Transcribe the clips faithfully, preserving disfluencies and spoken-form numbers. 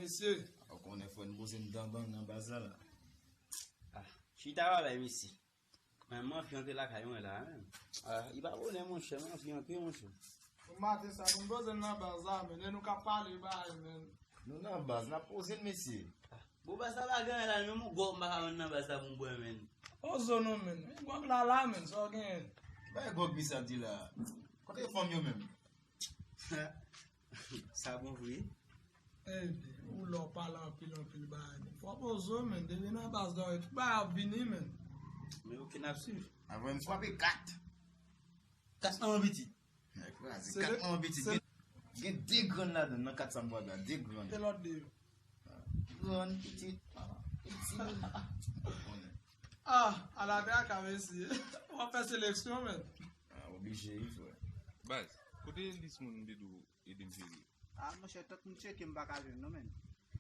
Mesye. Ou konnen fò n poze m dan bann nan baz la la. Ah, chita bagay, mesye. Men m anvi antre lakay mwen la, menm. Ah, li pa bonè, monchè, m anvi antre, monchè. Bon maten sa, pou n poze n nan baz la, men, e nou k ap pale bagay, men. Nou nan baz, n ap poze n, mesye. Ah, bon, baz la pa gen anyen la, menm yon gwòg m pa ka jwenn nan baz la pou m bwè, men. Poze w non, men. Men gwòg la la, men, sa w genyen. Bay gwòg misye ap di la. Kote fanm yo menm? Sa bon vre. Ebyen, ou lè w pale anpil, anpil bagay. Fò poze w, men, depi nan baz la, tout bagay ap vini, men. Men oke, n ap swiv. Avan m frape kat. Kat lan pitit. Kraze, kat lan pitit. Gen, gen de grenn ladan nan kat sa m frape a, de grenn. E lòt de yo? Grenn, pitit, pitit. Ah, ala traka, mesye. W ap fè seleksyon, men. Ah, oblije, wi, frè. Baz, kote lis moun m te di w ede m jere? Ah, monchè, tank m tcheke, m pa ka jwenn non, men.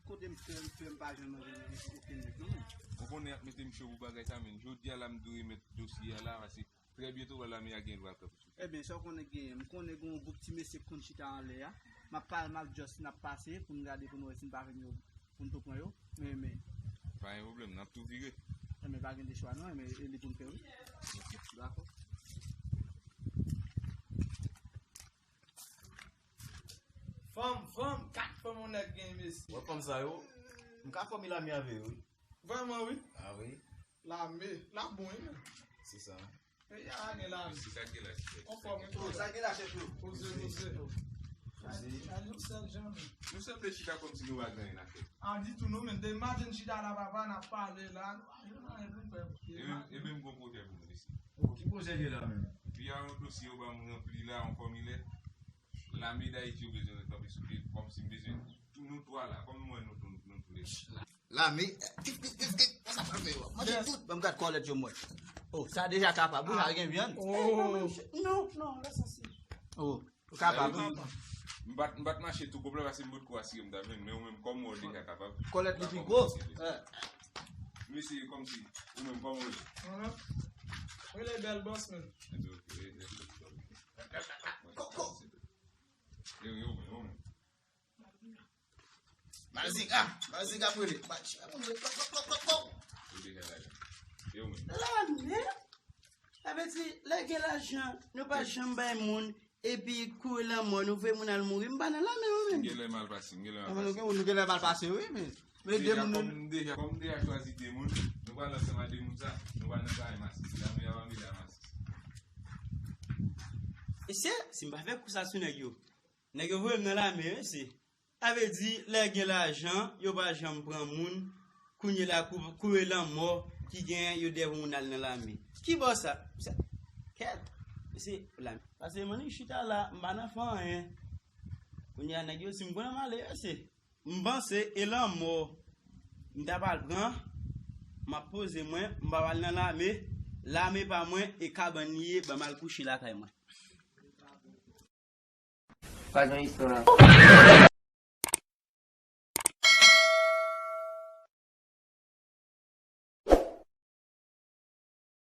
Kote m fè, m fè, m pa jwenn manje, m jwenn okenn nèg non, men. Ou konnen y ap mete m cho pou bagay sa, men. Jodi a la, m dwe remèt dosye a la, paske trè byento, lame a gen dwa kanpe sou tèt. Ebyen, sa w konnen genyen, m konnen gen yon gwoup ti mesye k konn chita anlè a. M ap pale, m ap just, n ap pase pou n gade, pou n wè si n pa jwenn yo, pou n tou pran yo. Men, men. Pa gen pwoblèm, n ap tou vire. Ebyen, pa gen de chwa non, ebyen, e li pou n fè, wi. Dakò. Fanm, fanm, kat fanm yon nèg gen, mesye. Wè fanm sa yo, m ka fòme lame avè yo, wi. Vrèman, wi. Ah, wi. Lame, l ap bon, wi, men. Se sa. Peyi a gen lame. Mesye, sa gen la, chèf. Konfòm, wi. Sa gen la, chèf, yo. Poze, poze. Poze. Ay, nou sèl jan, men. Nou sanble chita kòmsi nou pa gen anyen a fè. Ah, ditou, non, men. Imajine chita la, papa, n ap pale la. Nou pa jwenn anyen pou n fè. E menm, e menm gon pwojè pou nou, mesye. Oh, ki pwojè gen la, menm? Pi a yon dosye yo ban m ranpli la, yon fòmilè. Lame Dayiti yo bezwen kanpe sou pye, kòmsi m bezwen tou nou twa la, kòm m wè nou tou, nou tou lè. Lame, kif, kif, kif, kif, sa pral fè yo. Manje tout. Ban m gad kòlèt yo m wè. Oh, sa deja kapab, wi, sa gen vyann. Oh. Non, non, lè sa se. Oh, ou kapab, wi. M pa t, m pa t mache tou konplè paske m potko asire m ta jwenn, men ou menm kòm ou deja kapab. Kòlèt li pi gwo. Mesye, kòmsi, ou menm kòman ou ye? Mwen menm? Rele bèl bòs, men. Koko! Yo, yo, yo, men. Mazik, ah, Mazik ap rele. Yo, men. Lame? Sa vle di, lè gen lajan, nou pa janm bay moun, epi kouri lanmò, nou voye moun al mouri, m pa nan lame, mwen menm. M gen lè mal pase, m gen lè mal pase. Nou gen, nou gen lè mal pase, wi, men. Men de moun. Kòm m deja, kòm m deja chwazi de moun, nou pral ansanm a de moun sa, nou pral nan kay masis. Lame a pa mele a masis. Mesye, si m pa fè kou sa sou nèg yo, nèg yo voye m nan lame, mesye. Sa vle di, lè gen lajan, yo pa janm pran moun, kounye la, kou-, kouri lanmò ki gen, yo dèyè pou moun al nan lame. Ki bò sa? Sa, kèt, mesye, lame. Paske moun ki chita la, m pa nan fè anyen. Kounye a, nèg yo, si m pran m ale, mesye. M panse e lanmò m ta pral pran, m ap poze mwen, m pa pral nan lame, lame pa mwen e kabann li ye, ban m al kouche lakay mwen. Pa gen istwa.